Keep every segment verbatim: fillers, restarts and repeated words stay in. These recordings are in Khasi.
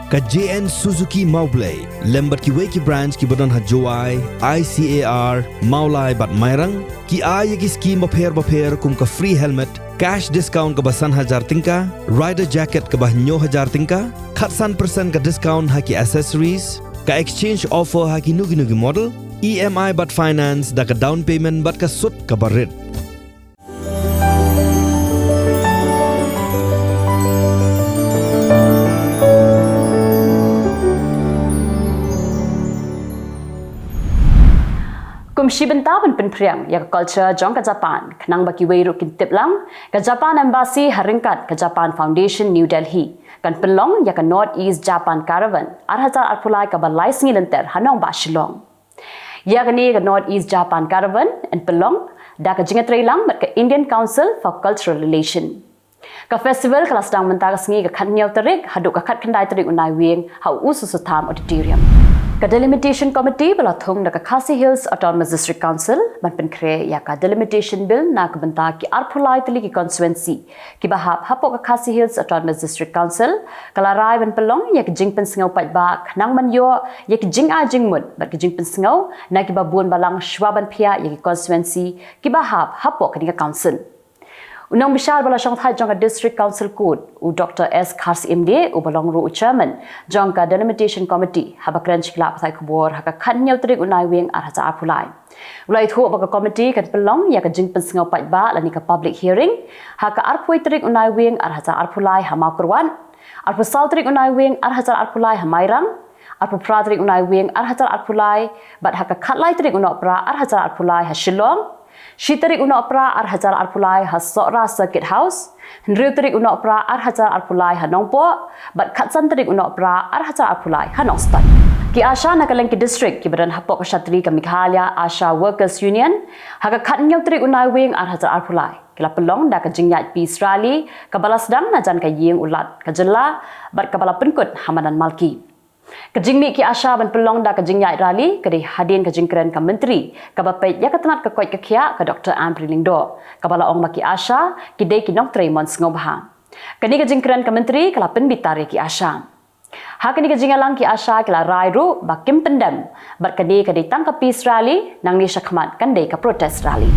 Ka J N Suzuki Mawblei lem bad kiwei ki branch kiba don ha Jowai, I C A R, Mawlai bad Mairang ki ai ïa ki skim bapher bapher kum ka free helmet, cash discount kaba san hajar tyngka, rider jacket kaba hynñiew hajar tyngka, khatsan percent ka discount ha ki accessories, ka exchange offer ha kino kino ki model, E M I bad finance da ka down payment bad ka sut kaba rit. Kum shi bynta ban pynphriang ïa ka culture jong ka Japan, khnang ba kiwei ruh kin tip lang, ka Japan Embassy ha ryngkat ka Japan Foundation New Delhi kan pynlong ïa ka North East Japan Caravan ar hajar arphew lai kaba lai sngi lynter ha nongbah Shillong. Ïa kane ka North East Japan Caravan yn pynlong da ka jingïatreilang bad ka Indian Council for Cultural Relation. Ka festival ka la sdang mynta ka sngi ka khathynñiew tarik haduh ka khatkhyndai tarik u Naiwieng ha U Soso Tham Auditorium. Ka Delimitation Committee ba la thung da ka Khasi Hills Autonomous District Council ban pynkhreh ïa ka Delimitation Bill na ka bynta ki arphew lai tylli ki constituency kiba hap hapoh ka Khasi Hills Autonomous District Council, ka la rai ban pynlong ïa ki jingpynsngew paidbah khnang ban ïoh ïa ki jingai jingmut bad ki jingpynsngew na kiba bun balang shwa ban phiah ïa ki constituency kiba hap hapoh kane ka council. U nongbishar ba la shongthait jong ka District Council Court, u Doctor S Kharsyimdeh, uba long ruh u chairman jong ka Delimitation Committee, haba kren sha ki lad pathai khubor ha ka khathynñiew tarik u Naiwieng ar hajar arphew lai, u la ïathuh ba ka committee kan pynlong ïa ka jingpynsngew paidbah lane ka public hearing ha ka arphew tarik u Naiwieng ar hajar arphew lai ha Mawkyrwat, arphew saw tarik u Naiwieng ar hajar arphew lai ha Mairang, arphew phra tarik u Naiwieng ar hajar arphew lai bad ha ka khatlai tarik u Nohprah ar hajar arphew lai ha Shillong, shi tarik u Nohprah ar hajar arphew lai ha Sohra Circuit House, hynriew tarik u Nohprah ar hajar arphew lai ha Nongpoh bad khatsan tarik u Nohprah ar hajar arphew lai ha Nongstoiñ. Ki ASHA na kylleng ki district kiba don hapoh ka shatri ka Meghalaya ASHA Workers Union ha ka khathynñiew tarik u Naiwieng ar hajar arphew lai ki la pynlong da ka jingïaid peace rally kaba la sdang na jan ka ïing u Lat ka jylla bad kaba la pynkut ha madan Malki. Ka jingmih ki ASHA ban pynlong da ka jingïaid rally ka dei hadien ka jingkren ka Myntri kaba peit ïa ka tnat ka koit ka khiah, ka Doctor Ampareen Lyngdoh, kaba la ong ba ki ASHA ki dei ki nongtrei mon sngewbha. Kane ka jingkren ka Myntri ka la pynbitar ïa ki ASHA. Ha kane ka jingïalang ki ASHA ki la rai ruh ba kim pyndem bad kane ka dei tang ka peace rally, nangne shakhmat kan dei ka protest rally.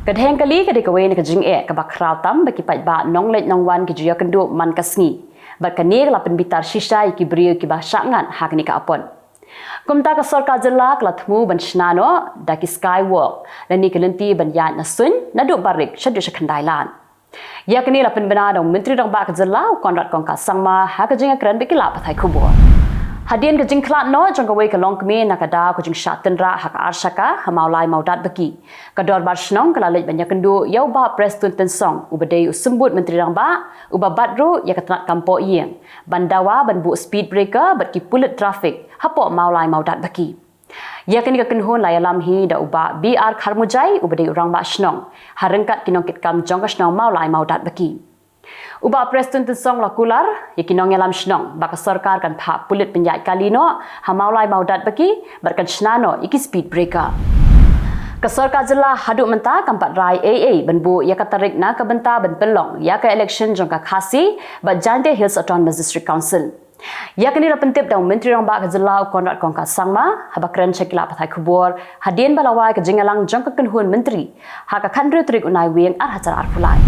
Ka dheng kali ka dei kawei na ka jingeh kaba khraw tam ba ki paidbah nongleit nongwan ki ju ïakynduh man ka sngi. Bad kane ka la pynbitar shisha ïa ki briew kiba shah ngat ha kane ka apot. Kumta ka sorkar jylla ka la thmu ban shna noh da ki skywalk lane ki lynti ban ïaid na suiñ naduh Barik shaduh sha Khyndailad. Ïa kane la pynbna da u Myntri Rangbah ka jylla u Conrad Kongkal Sangma ha ka jingïakren bad ki lad pathai khubor. Hadien ka jingkhlad noh jong kawei ka longkmie na ka daw ka jingshah tynrah ha ka Arshaka ha Mawlai Mawdatbaki, ka Dorbar Shnong ka la leit ban ïakynduh ïa u Bah Prestone Tynsong uba dei u Symbud Myntri Rangbah, uba bat ruh ïa ka tnat kam poh ïing ban dawa ban buh speed breaker bad ki pulit traffic hapoh Mawlai Mawdatbaki. Ïa kane ka kynhun la ïalam hi da u Bah B R Kharmujai uba dei u Rangbah Shnong ha ryngkat ki nongkitkam jong ka shnong Mawlai Mawdatbaki. U Bah Prestone Tynsong la kular ïa ki nongïalam shnong ba ka sorkar kan phah pulit pynïaid kali noh ha Mawlai Mawdatbaki bad kan shna noh ïa ki speed breaker. Ka sorkar jylla haduh mynta kam pat rai ei ei ban buh ïa ka tarik na ka bynta ban pynlong ïa ka election jong ka Khasi bad Jaintia Hills Autonomous District Council. Ïa kane la pyntip da u Myntri Rangbah ka jylla u Conrad Kongkal Sangma haba kren sha ki lad pathai khubor hadien ba la wai ka jingïalang jong ka kynhun myntri ha ka khathynriew tarik u Naiwieng ar hajar arphew lai.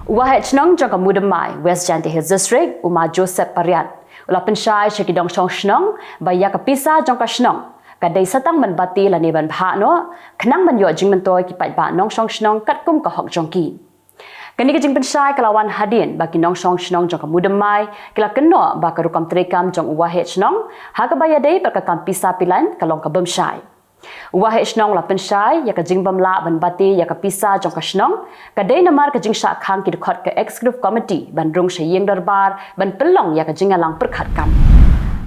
U Waheh Shnong jong ka Moodymmai, West Jaintia Hills District, u Ma Joseph Pariat, u la pynshai sha ki nongshong shnong ba ïa ka pisa jong ka shnong ka dei sa tang ban bati lane ban bhah noh khnang ban ïoh jingmyntoi ki paidbah nongshong shnong katkum ka hok jong ki. Kane ka jingpynshai ka la wan hadien ba ki nongshong shnong jong ka Moodymmai ki la kynnoh ba ka rukom treikam jong u Waheh Shnong ha kaba ïadei bad ka kam pisa pilan ka long ka bym shai. U Waheh Shnong la pynshai ïa ka jingbym lah ban bati ïa ka pisa jong ka shnong ka dei namar ka jingshah khang ki dkhot ka Executive Committee ban rung sha ïing dorbar ban pynlong ïa ka jingïalang pyrkhat kam.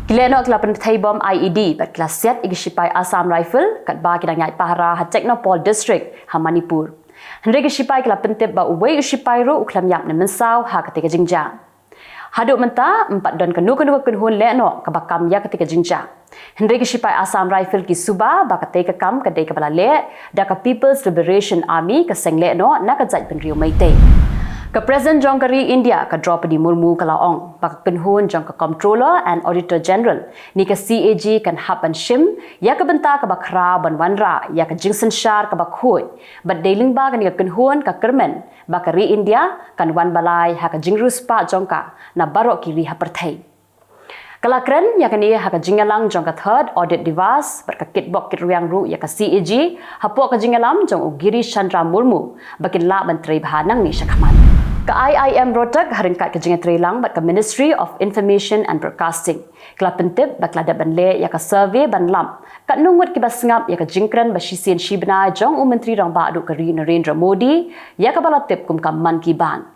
Ki lehnoh ki la pynbthei bom I E D bad ki la siat ïa ki shipai Assam Rifle katba ki dang ïaid pahara ha Tengnoupal District ha Manipur. Hynrei ki shipai ki la pyntip ba uwei u shipai ruh u khlem ïap ne mynsaw ha katei ka jingjia. Haduh mynta ym pat don kano kano ka kynhun lehnoh kaba kam ïa katei ka jingjia. Hynrei ki shipai Assam Rifle ki suba ba katei ka kam ka dei kaba la leh da ka People's Liberation Army, ka seng lehnoh na ka jaitbynriew Meitei. Ka President jong ka ri India, ka Droupadi Murmu, ka la ong ba ka kynhun jong ka Comptroller and Auditor General, ne ka C A G, kan hap ban shim ïa ka bynta kaba khraw ban wanrah ïa ka jingsynshar kaba khuid, bad dei lyngba kane ka kynhun ka kyrmen ba ka ri India kan wan ba lai ha ka jingriewspah jong ka na baroh ki ri ha pyrthei. Ka la kren ïa kane ha ka jingïalang jong ka Third Audit Divas bad ka kitbok kitrwiang ruh ïa ka C A G hapoh ka jingïalam jong u Girish Chandra Murmu ba kin lah ban trei bha nangne shakhmat. Ka I I M Rohtak ha ryngkat ka jingïatreilang bad ka Ministry of Information and Broadcasting, ka la pyntip ba ka la dep ban leh ïa ka survey ban lap katno ngut kiba sngap ïa ka jingkren ba shisien shibnai jong u Myntri Rangbah duh ka ri Narendra Modi, ïa kaba la tip kum ka Mann Ki Baat.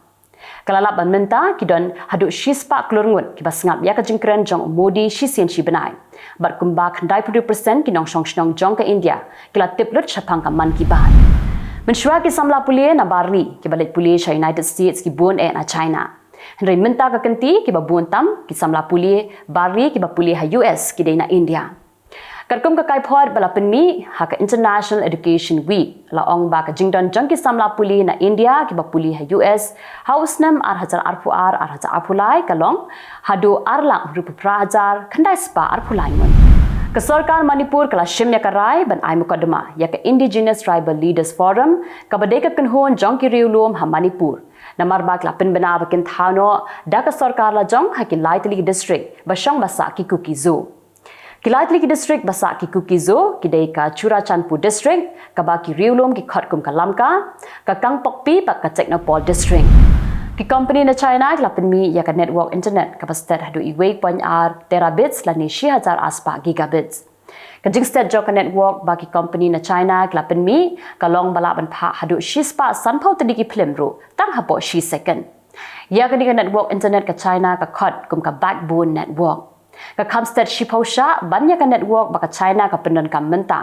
Ka la lap ba mynta ki don haduh shispah klur ngut kiba sngap ïa ka jingkren jong u Modi shisien shibnai. Bad kumba khyndai phew percent ki nongshong shnong jong ka India ki la tip lut shaphang ka Mann Ki Baat. Mynshuwa ki samla pule na bar ri kiba leit pule sha United States ki bun eh na China. Hynrei mynta ka kynti kiba bun tam ki samla pule bar ri kiba pule ha U S ki dei na India. Katkum ka kaiphod ba la pynmih ha ka International Education Week, la ong ba ka jingdon jong ki samla pule na India kiba pule ha U S ha u snem ar hajar arphew ar, ar hajar arphew lai ka long haduh ar lak hynriewphew phra hajar khyndai spah arphew lai ngut. Ka sorkar Manipur ka la shim ïa ka rai ban ai mukotduma ïa ka Indigenous Tribal Leaders Forum, kaba dei ka kynhun jong ki riewlum ha Manipur, namar ba ki la pynbna ba kin thaw noh da ka sorkar lajong ha ki lai tylli ki district ba shong ba sah ki Kuki Zo. Ki lai tylli ki district ba sah ki Kuki Zo ki dei ka Churachandpur District, kaba ki riewlum ki khot kum ka Lamka, ka Kangpokpi bad ka Technopole District. Ki company na China ki la pynmih ïa ka network internet kaba stet haduh uwei point ar terabits lane shi hajar arspah gigabits. Ka jingstet jong ka network ba ki company na China ki la pynmih ka long ba lah ban phah haduh shispah sanphew tylli ki phlim ruh tang hapoh shi second. Ïa kane ka network internet ka China ka khot kum ka backbone network. Ka kham stet shiphew shah ban ïa ka network ba ka China ka pyndonkam mynta,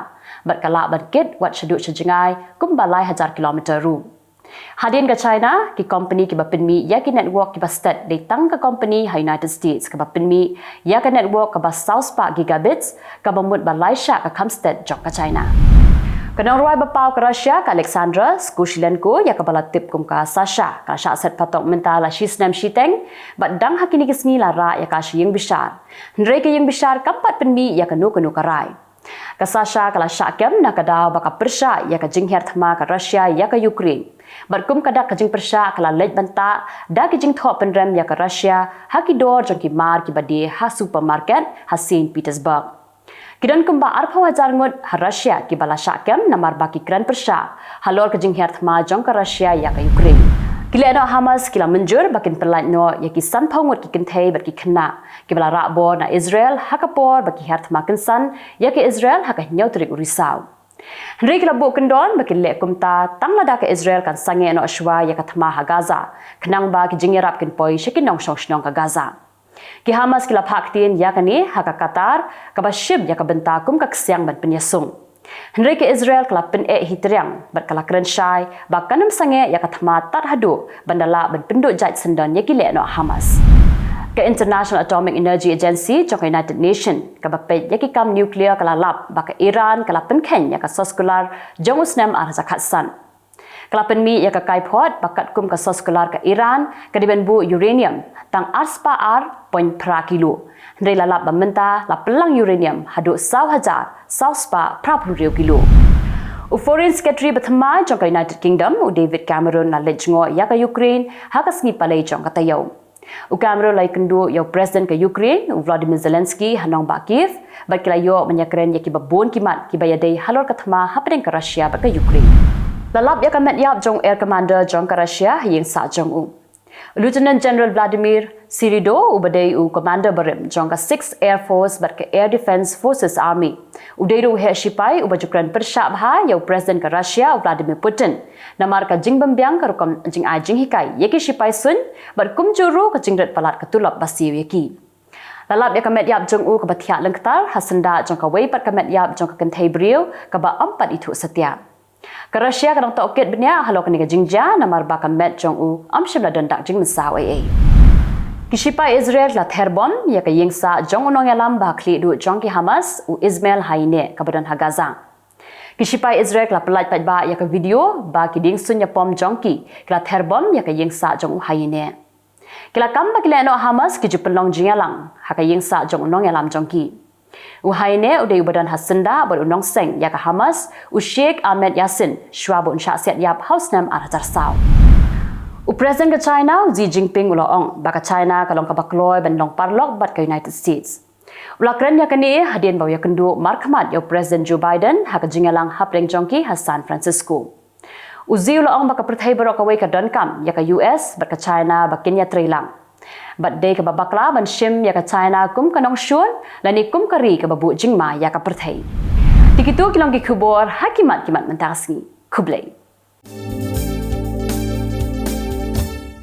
bad ka lah ban kit wat shaduh sha jngai kumba lai hajar kilometer ruh. Hadien ka China, ki company kiba pynmih ïa ki network kiba stet dei tang ka company ha United States kaba pynmih ïa ka network kaba saw spah gigabits, kaba mut ba lai shah ka kham stet jong ka China. Ka nongrwai ba paw ka Russia ka Alexander Skochilenko, ïa kaba la tip kum ka Sasha, ka la shah set patok mynta la shi snem shiteng, bad dang ha kine ki sngi la rah ïa ka sha ïing bishar. Hynrei ka ïing bishar kam pat pynmih ïa kano kano ka rai. Ka Sasha ka la shah kem na ka daw ba ka pyrshah ïa ka jinghiar thma ka Russia ïa ka Ukraine. Bad kum ka dak ka jingpyrshah ka la leit bynta da ki jingthoh pynrem ïa ka Russia ha ki dor jong ki mar kiba die ha supermarket ha Saint Petersburg. Ki don kumba arphew hajar ngut ha Russia kiba la shah kem namar ba ki kren pyrshah halor ka jinghiar thma jong ka Russia ïa ka Ukraine. Ki lehnoh Hamas ki la mynjur ba kin pyllait noh ïa ki sanphew ngut ki kynthei bad ki khynnah kiba la rah bor na Israel ha ka por ba ki hiar thma kynsan ïa ka Israel ha ka hynñiew tarik u Risaw. Hynrei ki la buh kyndon ba kin leh kumta tang lada ka Israel kan sangeh noh shuwa ïa ka thma ha Gaza, khnang ba ki jingïarap kin poi sha ki nongshong shnong ka Gaza. Ki Hamas ki la phah ktien ïa kane ha ka Qatar, kaba shim ïa ka bynta kum ka ksiang ban pynïasung. Hynrei ka Israel ka la pyneh hi triang bad ka la kren shai ba kan ym sangeh ïa ka thma tad haduh ban da lah ban pynduh jait syndon ïa ki lehnoh Hamas. Ka International Atomic Energy Agency jong ka United Nation, kaba peit ïa ki kam nuclear, ka la lap ba ka Iran ka la pynkheiñ ïa ka soskular jong u snem ar hajar khatsan. Ka la pynmih ïa ka kaiphod ba katkum ka soskular ka Iran ka dei ban buh uranium tang arspah ar point phra kilo. Hynrei la lap ba mynta la pynlang uranium haduh saw hajar saw spah phra phew hynriew kilo. U Foreign Secretary ba thymmai jong ka United Kingdom, u David Cameron, la leit jngoh ïa ka Ukraine ha ka sngi Palei jong ka taïew. U Cameron la ïakynduh ïa u President ka Ukraine, u Volodymyr Zelensky, ha nongbah Kyiv, bad ki la ïoh ban ïakren ïa kiba bun ki mat kiba ïadei halor ka thma hapdeng ka Russia bad ka Ukraine. La lap ïa ka met ïap jong u Air Commander jong ka Russia ha ïing sah jong u. Lieutenant General Vladimir Sirydov, uba dei u Commander barim jong ka Sixth Air Force bad ka Air Defense Forces Army, u dei ruh u heh shipai uba ju kren pyrshah bha ïa u President ka Russia, u Vladimir Putin, namar ka jingbymbiang ka rukom jingai jinghikai ïa ki shipai suiñ, bad kumjuh ruh ka jingrit palat ka tulop ba siew ïa ki. La lap ïa ka met ïap jong u kaba thiah lyngktar ha syndah jong kawei pat ka met ïap jong ka kynthei briew kaba ym pat ithuh satia. Ka Russia ka dang tohkit bniah halor kane ka jingjia namar ba ka met jong u ym shym la don dak jingmynsaw ei ei. Ki shipai Israel ki la ther bom ïa ka ïing sah jong u nongïalam ba ha khlieh duh jong ki Hamas, u Ismail Haniyeh, kaba don ha Gaza. Ki shipai Israel ki la pyllait paidbah ïa ka video ba ki dieng suiñ ïapom jong ki ki la ther bom ïa ka ïing sah jong u Haniyeh. Ki la kam ba ki lehnoh Hamas ki ju pynlong jingïalang ha ka ïing sah jong u nongïalam jong ki. U Haniyeh u dei uba don ha syndah bad u nongseng ïa ka Hamas, u Sheikh Ahmed Yassin, shuwa ba un shah siat ïap ha u snem ar hajar saw. U President ka China, u Xi Jinping, u la ong ba ka China ka long kaba kloi ban long paralok bad ka United States. U la kren ïa kane hadien ba u ïakynduh markhmat ïa u President Joe Biden ha ka jingïalang hapdeng jong ki ha San Francisco. U Xi u la ong ba ka pyrthei baroh kawei ka donkam ïa ka U S bad ka China ba kin ïatreilang. Bad dei kaba bakla ban shim ïa ka China kum ka nongshun lane kum ka ri kaba buh jingma ïa ka pyrthei. Te kito ki long ki khubor ha ki mat ki mat mynta ka sngi. Khublei.